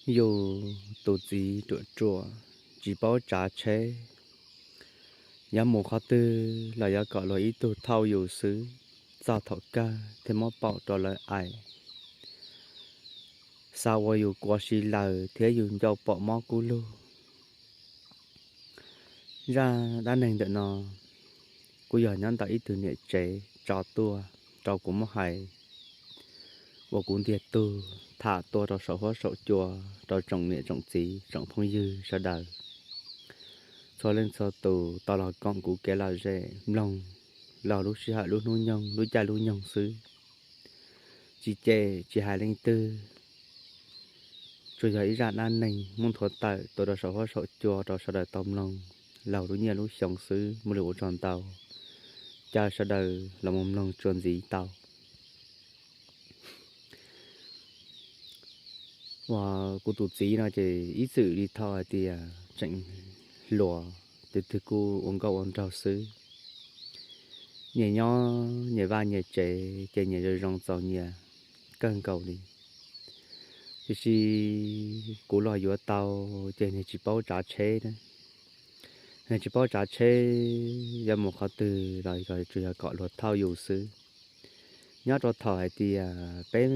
Yus tus txiv ruam ruam, tsis paub tsav tsheb, yuav mus qhov twg los yuav kom luag ib tug thauj yus xwb, txog thaum kawg thiaj muab paum rau lawv aim. Xav ua yus kuav si lawm thiab yus ncauj pom mob kub lug. Zaj dab neeg ntawm no kuj yog nyob ntawm ib tug niam tsev tso tuaj rau kuv muab hais, uas kuv ntiag tug tham tuaj rau saum huab saum cua rau tsoom niam tsoom txiv tsoom phooj ywg sawv daws, txhua leej txhua tus tau los koom kuv kev lom zem mloog laug lub sij hawm lub hnub nyoog lub caij lub nyoog xwb. Tsis cem tsis hais leej twg, tsuas yog ib zaj dab neeg muab nthuav tawm tuaj rau saum huab saum cua rau sawv daws tau mloog laug lub nyiaj lub xyoo xwb, muaj lwm ua tsaug ntau, caw sawv daws los mus mloog txuas ntxiv tau. Uas kuv tus txiv no ces ib txwm li thaum hais tias tseem hluas, tus twg kuj ua nkauj ua nraug xwb. Nyias nyob nyias vaj nyias tsev ces nyias zoo zoo txaus nyias kawg nkaus li. Tiam sis kuv los yuav tau ces nws tsis paub tsav tsheb na. Nws tsis paub tsav tsheb, yuav mus qhov twg los tsuas yog kom luag thauj yus xwb. Nyob rau thaum hais tias peb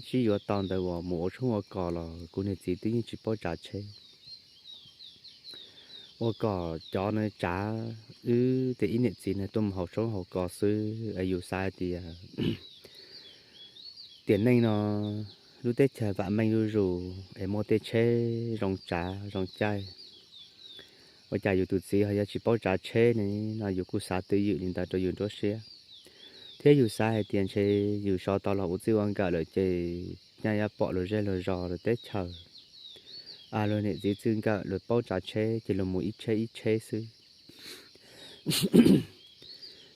sib yuav tau ntawd uas mus ua tshoob ua kos los kuv niam txiv twb yeej tsis paub tsav tsheb. Ua kom cov no tsav, wb tias ib niam txiv no tuaj mus haus tshoob haus kos xwb es yus xav hais tias tiam neej no lub teb chaws vam meej zuj zus es muaj tej tsheb zoo tsav zoo caij, ua cas yus tus txiv ho yuav tsis paub tsav tsheb ne? No yus kuj xav twj ywm li ntawd rau yus nruab siab, thiab yus xav hais tias ntshe yus so tau los ua txij ua nkawm lawm ces nyaj yuav pom luag zej luag zos lawm teb chaws, luag niam txiv txij nkawm luag paub tsav tsheb ces luag mus ib tsheb ib tsheb xwb.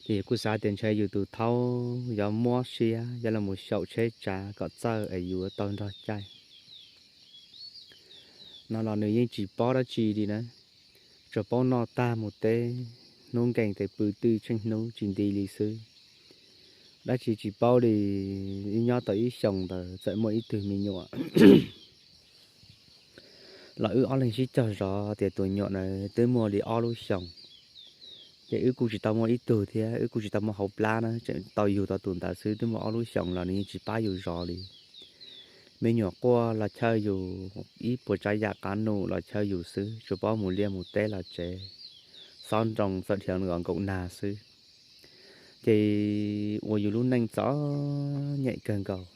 Ces yus kuj xav tias ntshe yus tus thaub yuav muab siab yuav los mus xyaum tsheb tsav kom txawj es yus tau nrog caij. No los nws yeej tsis paub dab tsi li na, tsuas paub noj tag mus teb, hnub nkees tes pw twj tsheej hnub tsis nti li xwb. Dab tsi tsis paub li, ib nyob tau ib xyoos ntawd txawm muaj ib tug me nyuam los wb ob leeg sib cog zov tias tus nyuam na twb muaj li ob lub xyoos, ces wb kuj tsis tau muaj ib tug thiab wb kuj tsis tau muaj hauv plab na, tseem tau yug tau tus ntawd xwb, twb muaj ob lub xyoos los nws yeej tsis pab yus zov li. Me nyuam quaj los chaw yus, ib puas tsav yam qav num los chaw yus xwb, tsuas paub mus liaj mus teb los tsev, xob nroo txawm dhia nkaum nkaum nag xwb. Ces ua yus lub neej txom nyem kawg nkaus.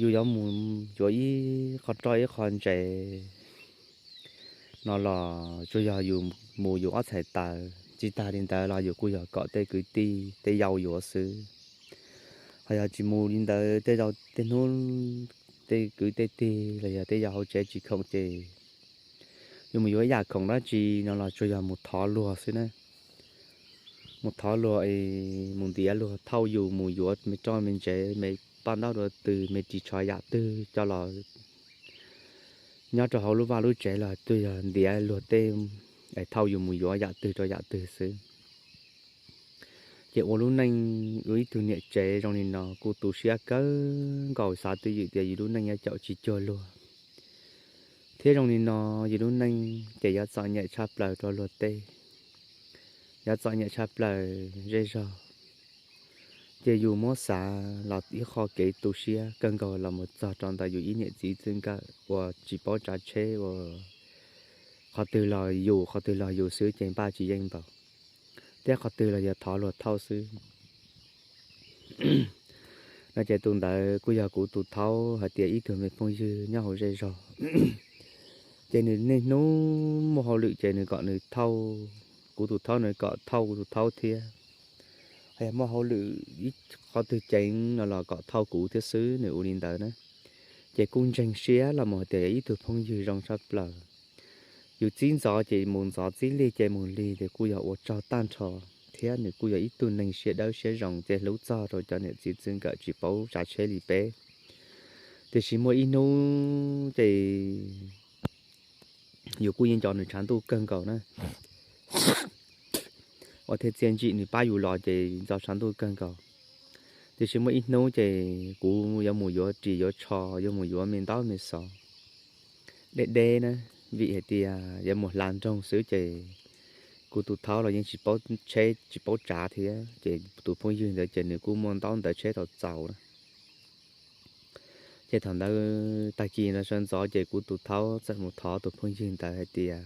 Yus yuav mus yuav ib qho roj ib qho ntsev no los tsuas yog yus mus yus ob txhais taw, tsis tag li ntawd los yus kuj yog kom tej kwv tij tej yau yuav xwb. Ho yog tsis mus li ntawd tej zaum tej hnub tej kwv tej tij los yog tej yau hauv tsev tsis khoom ces yus mus yuav ib yam khoom dab tsi no los tsuas yog mus thov luag xwb na. Mus thov luag es mus ntiav luag thauj yus mus yuav me roj me ntsev me paj ntaub dua twg me ris tsho yam twg coj los nyob rau hauv lub vaj lub tsev los tsuas yog ntiav luag tej es thauj yus mus yuav yam twg rau yam twg xwb. Ces ua lub neej ua ib tug niam tsev zoo li no kuj tu siab kawg nkaus, xav twj ywm tias yus lub neej yuav caum tsis cuag luag. Thiab zoo li no yus lub neej ces yuav txom nyem tshaj plaws rau luag tej, yuav txom nyem tshaj plaws zej zog. Ces yus muab xav los ib qho kev tu siab kawg nkaus los mus txog rau ntawm yus ib niam txiv txij nkawm uas tsis paub tsav tsheb uas qhov twg los yus qhov twg los yus xwb ces npaj tsis yeej npaum, thiab qhov twg los yog thov luag thauj xwb. No ces tus ntawd kuj yog kuv tus thaub hais tias ib tug me phooj ywg nyob hauv zej zog. Ces nws niaj hnub muaj hauj lwm ces nws kom nws thauj, kuv tus thaub nws kom thauj kuv tus thaub thiab. Ho yog muaj hauj lwm ib qhov twg ceev no los kom thauj kuv thiab xwb, nws ua li ntawd na. Ces kuj ntseeg siab los mus hais tias yog ib tug phooj ywg zoo tshaj plaws. Yus txib ntxov ces mus ntxov, txib lig ces mus lig, ces kuj yog ua tsaug tag nrho, thiab nws kuj yog ib tug neeg siab dawb siab zoo ces hlub txog rau cov niam txiv txij nkawm tsis paub tsav tsheb li peb. Tiam sis muaj ib hnub ces yus kuj yeej nco nws tshav ntuj kawg nkaus na, uas thiaj txiaj ntsim nws pab yus los ces nco tshav ntuj kawg nkaus. Tiam sis muaj ib hnub ces kuv yuav mus yuav ris yuav tsho, yuav mus yuav me ntaub me xov, deb deb na, vim hais tias yuav mus hla nroog xwb ces kuv tus thaub los yeej tsis paub tsheb tsis paub tsav thiab, ces tus phooj ywg ntawd ces nws kuj muaj ntaub ntawv tsheb tau txaus na. Ces thaum ntawd tag kis no sawv ntxov ces kuv tus thaub txawm mus thov tus phooj ywg ntawd hais tias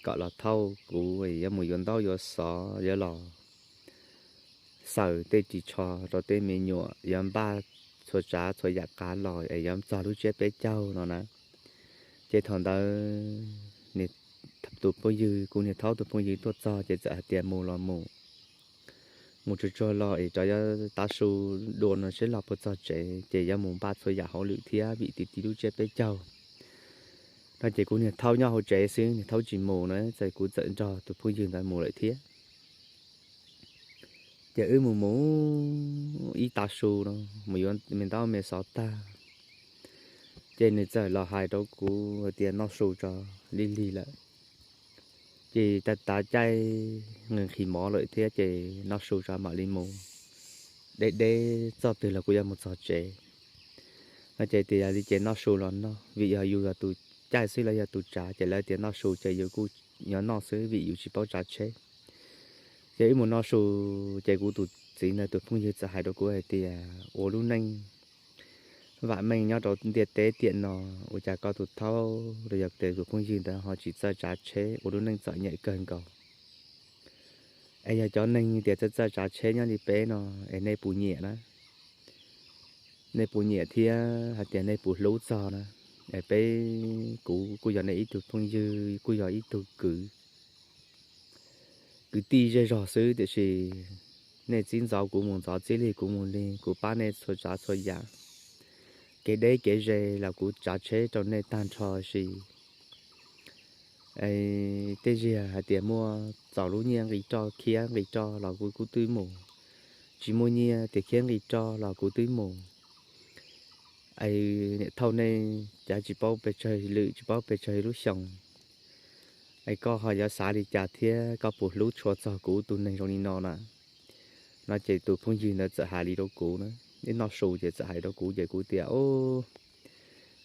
kom los thauj kuv yuav mus yuav ntaub yuav xov, yuav los xaws tej ris tsho rau tej me nyuam, yuav npaj txhua tsav txhua yam qav los es yuav txog lub tsiab peb caug no na. Ces thaum ntawd tus phooj ywg, kuv niag thaub tus phooj ywg tuaj txog ces txawm hais tias mus los mus, mus tsuag tsuag los es rov yuav tav su dua no seb los puas txog tsev ces yuav mus npaj txhua yam hauj lwm thiab vim tim tim lub tsiab peb caug no. Ces kuv niag thaub nyob hauv tsev xwb, niag thaub tsis mus na, ces kuv txawm nrog tus phooj ywg ntawd mus lawm thiab. Ces wb mus mus ib tav su no, mus yuav me ntaub me xov tag, ces nws txawm los hais rau kuv hais tias noj su tso, lig lig lawm. Ces tav tav caij nqhis nqhis mov lawm thiab ces noj su tso mam li mus, deb deb txoj twg los kuv yuav mus txog tsev no. Ces tias yog li ces noj su los noj, vim yog yus yog tus caij xwb los yog tus tsav, ces lawv tias noj su ces yus kuj yuav noj xwb vim yus tsis paub tsav tsheb. Ces wb mus noj su, ces kuv tus txiv ntawd tus phooj ywg txawm hais rau kuv hais tias ua lub neej vam meej nyob rau ntiaj teb tiam no, ua cas koj tus thaub los yog tus phooj ywg ntawd ho tsis txawj tsav tsheb, ua lub neej txom nyem kawg nkaus. Es yog cov neeg tias txawj txawj tsav tsheb nyob li peb no, es nej puas nyiam na? Nej puas nyiam thiab hais tias nej puas hlub txog na? Es peb, kuv kuj yog nej ib tug phooj ywg, kuj yog ib tug kwv, kwv tij zej zog xwb, tiam sis nej txib ntxov kuv mus ntxov, txib lig kuv mus lig, kuv pab nej txhua tsav txhua yam. Kev deb kev ze los kuv tsav tsheb rau nej tag nrho, tiam sis tej zaum hais tias muaj txaus lub nyiaj nqi roj khiab nqi roj los kuv kuj twb mus, tsis muaj nyiaj tias khiab nqi roj los kuv twb mus. Es niam thauj nej cav tsis paub pes tsawg lwm tsis paub pes tsawg lub xyoo, es koj ho yuav xav li cas thiab koj puas hlub tshua txog kuv tus neeg zoo li no na? No ces tus phooj ywg ntawd txawm hais li rau kuv na, ib noj su ces txawm hais rau kuv ces kuv tias,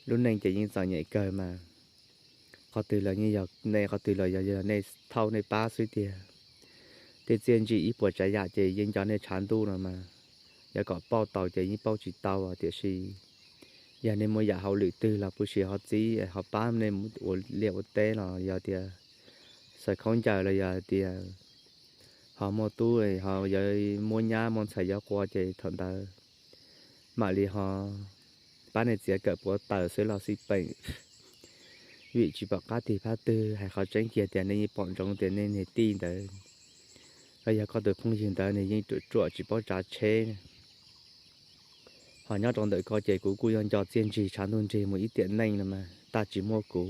lub neej ces yeej txom nyem kawg mas, qhov twg los yeej yog nej, qhov twg los yog nej thauj nej pab xwb tiag. Tej txiaj ntsig ib puas tsav yam ces yeej nco nej tshav ntuj no mas, yog kom pauj tau ces yeej pauj tsis tau, tiam sis yog nej muaj yam hauj lwm twg los puas tsis ho txib ho pab nej ua liaj ua teb los yog tias xaws khaub ncaws los yog tias ho muaj tub ho yuav muab nyab muab ntxhais yuav qua ces thaum ntawd mam li ho pab nej txiav kawm puav taws xwb los xij peem, vim tsis pom qab tig phab twg. Hais qhov tseeb kiag tias nej yeej pom ntsoov tias nej niag tij ntawd los yog koj tus phooj ywg ntawd nws yeej ruam ruam tsis paub tsav tsheb, ho nyob rau ntawm koj ces kuv kuj yuav nco txiaj ntsig tshav ntuj nrig mus ib tiam neej no mas tag tsis muaj kuv.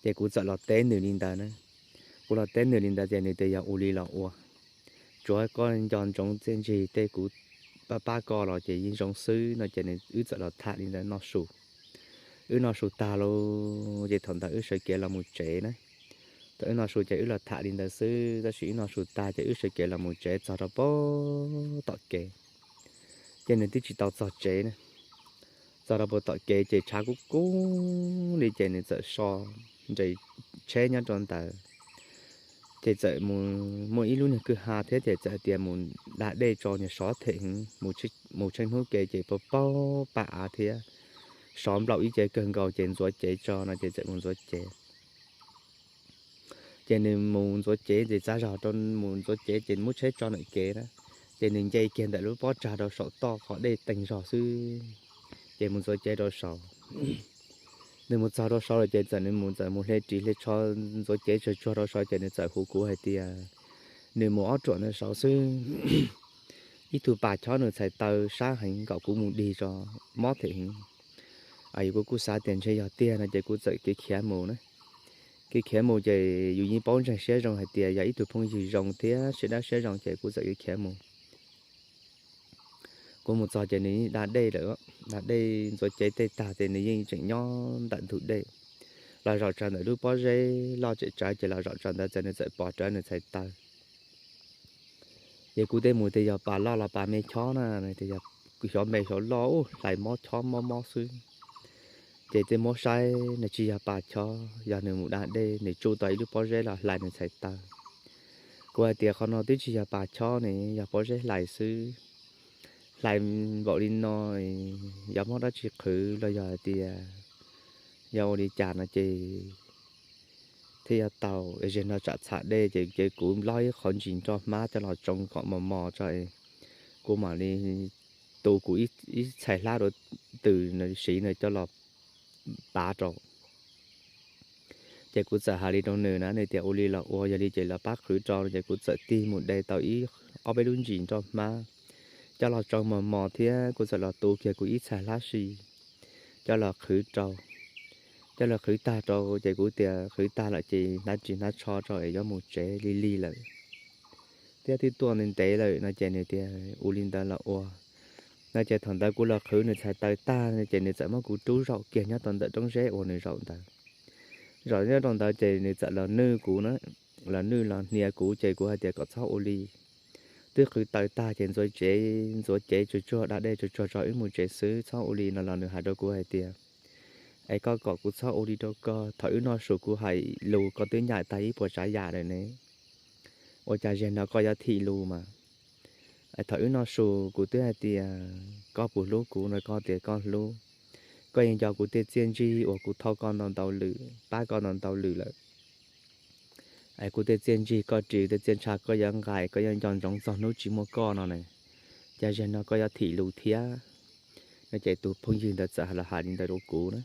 Ces kuv txawm los teb nws li ntawd na. Kuv los teb nws li ntawd ces nws tias yog ua li los ua, tsuav koj nco ntsoov txiaj ntsig tej kuv pab pab koj los ces yeej zoo xwb no ces wb txawm los tham li ntawd noj su. Wb noj su tag lauj ces thaum ntawd wb sawv kev los mus tsev na. Thaum wb noj su ces wb los tham li ntawd xwb, tab sis wb noj su tag ces wb sawv kev los mus tsev txog rau pem tom kev, ces nws twb tsis tau txog tsev na. Txog rau pem tom kev ces tshav kub kub li ces nws txawm so nres tsheb nyob rau ntawd. Ces txawm mus muaj ib lub niag kwj ha thiab ces txawm tias mus da dej tso, niag sov them heev, mus tsheej hnub ke ces paug paug paj av thiab, sov nplaum ib ce kawg nkaus ces ntxuav cev tso no ces txawm mus ntxuav cev. Ces nws mus ntxuav cev ces txav zog rau mus ntxuav cev ces muab tsheb tso ntawm kev na, ces nws nce kiag ntawm lub pob tsag rau saum toj qhov dej teeg zog xwb, ces mus ntxuav cev rau saud. Nws mus txog rau saud lawm ces txawm nws mus txawm mus hle ris hle tsho ntxuav cev tsawg tsuag rau saud ces nws txawm hu kuv hais tias nws mus ob ruam ntawd saud xwb, ib tug pas chob nws txhais taw sab heev kom kuv mus dig tso, mob them heev. Yus kuv kuj xav tias ntshe yog tiag no ces kuv txawm kev khiav mus na. Kev khiav mus ces yus yeej paub ntseeg siab zoo hais tias yog ib tug phooj ywg zoo thiab siab dawb siab zoo ces kuv txawm kev khiav mus. Kuv mus txog ces nws da dej lawm, da dej ntxuav cev tej tag ces nws yeej tseem nyob ntawm ntug dej, los zaum tsaws ntawm lub pob zeb loj tseem tsawv ces los zaum tsaws ntawd ces nws txawm pov rawv nws txhais taw. Ces kuv teb mus tias yog pas loj los pas me chob na, tias yog xyov me xyov loj, hlais mob chob mob mob xwb. Ces tej muab saib nws tsis yog pas chob, yog nws mus da dej nws tsuj tau ib lub pob zeb los hlais nws txhais taw. Kuv hais tias qhov no twb tsis yog pas chob ne, yog pob zeb hlais xwb. Hlais npaum li no, yog muab dab tsi qhwv los yog hais tias yog ua li cas no ces thiaj yuav tau. Zaum no tsam txham dej ces kuv loj ib qho ntsis nroj hmab coj los tsoo kom mos mos tso, kuv mam li tu kuv ib txhais hlab rau twm siv no coj los pav rau. Ces kuv txawm hais li rau nws na, nws tias ua li los ua, yog li ces los pab qhwv rau no. Ces kuv txawm tig mus de tau ib ob peb lub ntsis nroj hmab coj los tsoo mos mos thiab kuv txawm los tu kiag kuv ib txhais hlab si coj los qhwv rau. Coj los qhwv tag rau ces kuv tias qhwv tag lawm ces hnav ris hnav tsho rau es yuav mus tsev, lig lig lawm thiab twb tuaj ntev ntev lawm no ces nws tias ua li ntawd los ua no. Ces thaum ntawd kuv los qhwv nws txhais taw tag no ces nws txawm muab kuv rub zaum kiag nyob rau ntawm roob zeb uas nws zaum ntawd. Zaum nyob rau ntawd ces nws txawm los nwj kuv na, los nwj los hnia kuv ces kuv hais tias kom txhob ua li. Twb qhwv taw tag ces ntxuav tsev, ntxuav cev tsuag tsuag da dej tsuag tsuag tso wb mus tsev xwb, txhob ua li no los nws hais rau kuv hais tias es koj kom kuv txhob ua li rau koj, thaum wb noj su kuv hais lus koj twb ncaim tag ib puas tsav yam lawm ne. Ua cas zaum no koj yuav thim lus mas? Thaum wb noj su kuv twb hais tias koj puas hlub kuv no koj tias koj hlub. Koj yeej nco kuv tej txiaj ntsig uas kuv thauj koj ntau ntau lwm, pab koj ntau ntau lwm lawm. Es kuv tej txiaj ntsig koj ris, tej txiaj ntsha koj yuav nqa, koj yuav nco ntsoov txog hnub tsis muaj koj no ne. Cas zaum no koj yuav thim lus thiab? No ces tus phooj ywg ntawd txawm los hais li ntawd rau kuv na.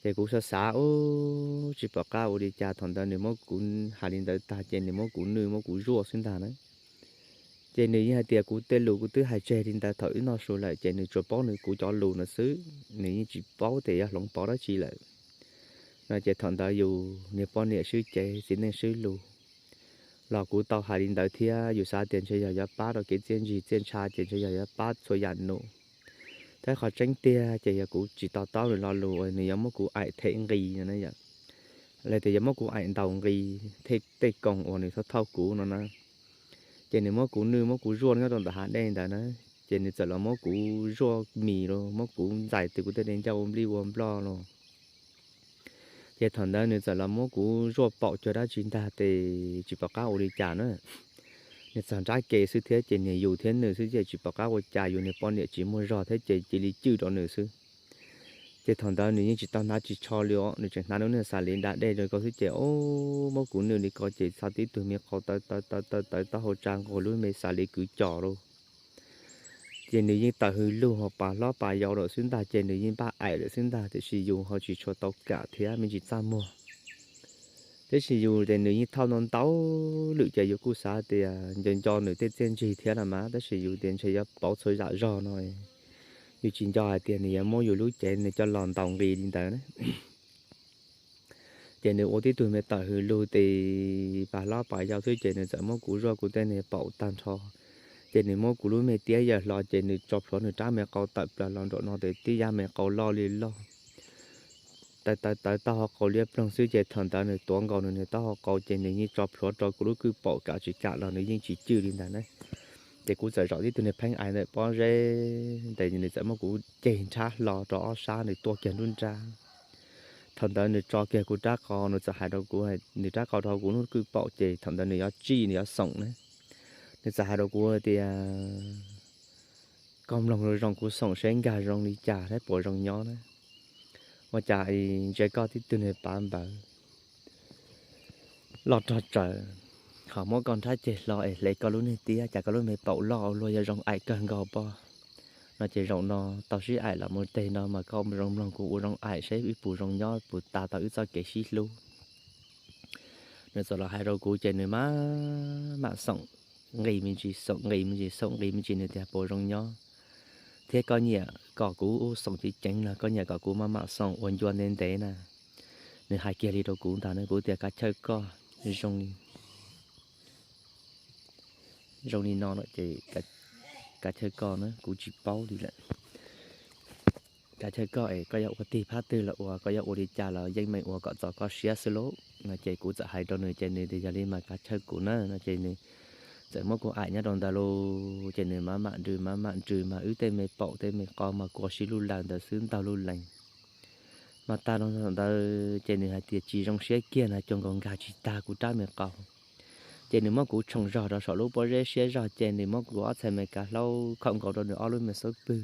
Ces kuv xav xav ub tsis pom qab ua li cas, thaum ntawd nws muab kuv hais li ntawd tag ces nws muab kuv nwj muab kuv zuaj xwb ntag na. Ces nws yeej hais tias kuv tej lus kuv twb hais tseg li ntawd thaum wb noj su lawm, ces nws tsuas paub nws kuv cov lus no xwb, nws yeej tsis paub tias yuav hloov pauv dab tsi lawm. No ces thaum ntawd yus niag poj niam swb cev txiv neej swb lus los kuv tau hais li ntawd thiab, yus xav tias ntshe yog yuav pab rau kev txiaj ntsig txiaj ntsha ces ntshe yog yuav pab txhua yam num. Thiab qhov tseeb tiag ces yog kuv tsis to taub nws lo lus uas nws yuav muab kuv aim them nqis no na yom, los tias yuav muab kuv aim ntaus nqis tej koos uas nws thauj thauj kuv no na. Ces nws muab kuv nwj muab kuv zuaj nyob rau ntawm hav dej ntawd na. Ces nws txawm los muab kuv zuaj mis los muab kuv ntxais tus kuv tej di ncauj ua nplij ua nploj los. Ces thaum ntawd nws txawm los muab kuv zuaj paum cuag dab tsi ntag ces tsis pom qab ua li cas na. Nws txog nrab ke xwb thiab ces niag yus thiab nws xwb ces tsis pom qab ua cas, yus niag poj niam tsis muaj zog thiab ces cia li cwj rau nws xwb. Ces thaum ntawd nws yeej tsis tau hnav ris tsho li os, nws tseem hnav lub niag xav li da dej rau ko xwb ces o, muab kuv nwj li ko ces txog tib tug me qau tawv tawv tawv tawv tawv taub hau tsa nqug lub me xav li kwv cos lauj. Ces nws yeej tawm hws lug ho pas hlob pas yau lawm xwb ntag, ces nws yeej npaj aim lawm xwb ntag, tiam sis yus ho tsis tshua tau kam thiab me ntsis txaj muag. Tiam sis yus ces nws yeej thauj ntau ntau lwm ces yus kuj xav tias nco nco nws tej txiaj ntsig thiab los mas, tab sis yus tias ntshe yuav pauv txhua zam zog no, yus tsis nco hais tias nws yuav muab yus lub cev nws coj los ntaus nqis li ntawd na. Ces nws ua tib tug me tawm hws lug tes pas hlob pas yau xwb ces nws txawm muab kuv zuaj kuv tej niag paum tag nrho. Ces nws muab kuv lub me tiab yawm hlo ces nws tso plhuav nws rab me qau tawm plaws los nraum no tes tib yam me qau loj li loj, tawv tawv tawv taub hau qau liab ploog xwb ces thaum ntawd nws tuav nkaus nws niag taub hau qau ces nws yeej tso plhuav rau kuv lub kwj paum kam tsis kam los nws yeej tsis cwj li ntawd na. Ces kuv txawm zaum tib tug niag pheeb aiv ntawm pob zeb ntawd, nws txawm muab kuv ceg nrhab hlo rau ob sab nws tuaj kiag nruab nrab. Thaum ntawd nws tso kiag kuv rab qau, nws txawm hais rau kuv, nws rab qau rau kuv lub kwj paum ces thaum ntawd nws yuav tsij nws yuav xoom na. Nws txawm hais rau kuv tias, koj mloog zoo zoo kuv xoom seb nkag zoo li cas thiab puas zoo nyob na. Ua cas ntsia koj tib tug niag pav npawv loj rog tsawv, ho muab koj nrhab ceg hlo es hle koj lub niag tiab, cas koj lub me paum loj ua luaj yuav zoo aim kawg nkaus pob. No ces zaum no tau sib aim los mus teg no mas koj zoo mloog kuv ua zoo aim seb wb puas zoo nyob puas tas tau wb txoj kev sib hlub. Nws txawm los hais rau kuv ces nws mam mam xoom nqis me ntsis, xoom nqis me ntsis, xoom nqis me ntsis, nws tias puas zoo nyob thiab koj nyiam kom kuv xoom ceev ceev los koj nyiam kom kuv mam mam xoom ua ncua ntev ntev na. Nws hais kiag li rau kuv ntag na, kuv tias kav chawj koj, zoo zoo li no lawm ces kav chawj koj na, kuv tsis paub li lawm. Kav chawj koj es koj yuav ua tig phab twg los ua, koj yuav ua li cas los yeej meem ua kom txaus koj siab xwb lauj. No ces kuv txawm hais rau nws ces nws tias yog li mas kav chawj kuv na, no ces nws txawm muab kuv aim nyob rau ntawd lauj, ces nws mam mam nrws mam mam nrws mas wb tej me paum tej me qau mas kua sib lub lawm ntawd xwb ntaug lub lees. Mas tag nrho ntawd ces nws hais tias tsis zoo siab kiag no, cuag nkaus nkag tsis tag kuv rab me qau. Ces nws muab kuv tshoom zog rau saum lub pob zeb siab zog, ces nws muab kuv ob txhais me kav hlaub khaum nkaus rau nws ob lub me xub pwg.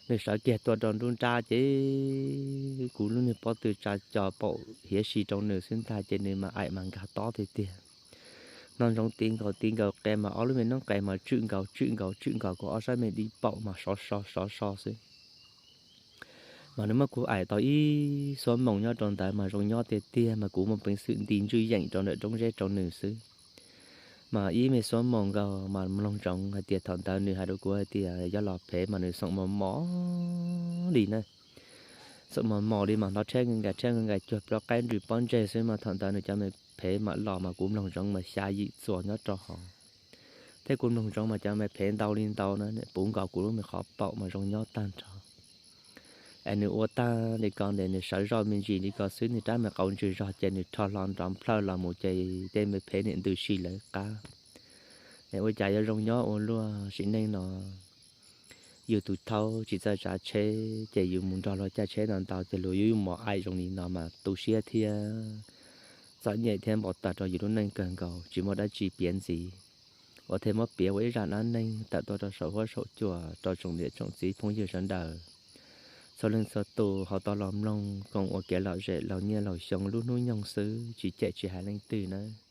Nws sawv kiag tuaj rau nruab nrab, ces kuv lub niag pob tw tsa co paum hiav si rau nws xwb ntag, ces nws mas aim mas nkag tob tiag tiag. Mloog ntsoov ti nkaus ti nkaus qe mas ob lub me noob qes mas tswm nkaus tswm nkaus tswm nkaus kuv ob sab me dib paum mas sov so sov so xwb. Mas nws muab kuv aim tau ib xuab moos nyob rau ntawd mas zoo nyob tiag tiag, mas kuv muaj peev xwm nti ntswj yeem rau ntawm roob zeb rau nws xwb. Mas ib me xuab moos nkaus mas mloog ntsoov hais tias thaum ntawd nws hais rau kuv hais tias yog los phem mas nws xoom mos mos li na. Xoom mos mos li mas hnov rheb nka nka rheb nka nka cuag plaub qaib nrws pob ntseg xwb, mas thaum ntawd nws cov me phem mam los mas kuv mloog ntsoov mas xya yim txuas nyob rau hauv. Thiab kuv mloog ntsoov mas cov me phem ntau li ntau na, puv nkaus kuv lub me qhov paum mas zoo nyob tag nrho. Es nws ua tag li ko ces nws sawv zoj me ntsis li ko xwb, nws rab me qau ntswg zog ces nws rho hlo nrov nplhawj los mus ces tej me phem niam ntws si lawv qab. Es ua cas yuav zoo nyob ua luaj sim neej no, yus tus thaub tsis txawj tsav tsheb ces yus mus nrog luag caij tsheb ntau ntau ces luag yuav muab aim zoo li no mas tu siab thiab txom nyem thiab npau taws rau yus lub neej kawg nkaus, tsis muaj dab tsi piav ntxiv uas thiaj muab piav ua ib zaj dab neeg tawm tuaj rau saum huab saum cua rau tsoom niam tsoom txiv phooj ywg sawv daws txhua leej txhua tus ho tau los mloog koom ua kev lom zem laug nyiaj laug xyoo lub hnub nyoog xwb, tsis cem tsis hais leej twg nawb.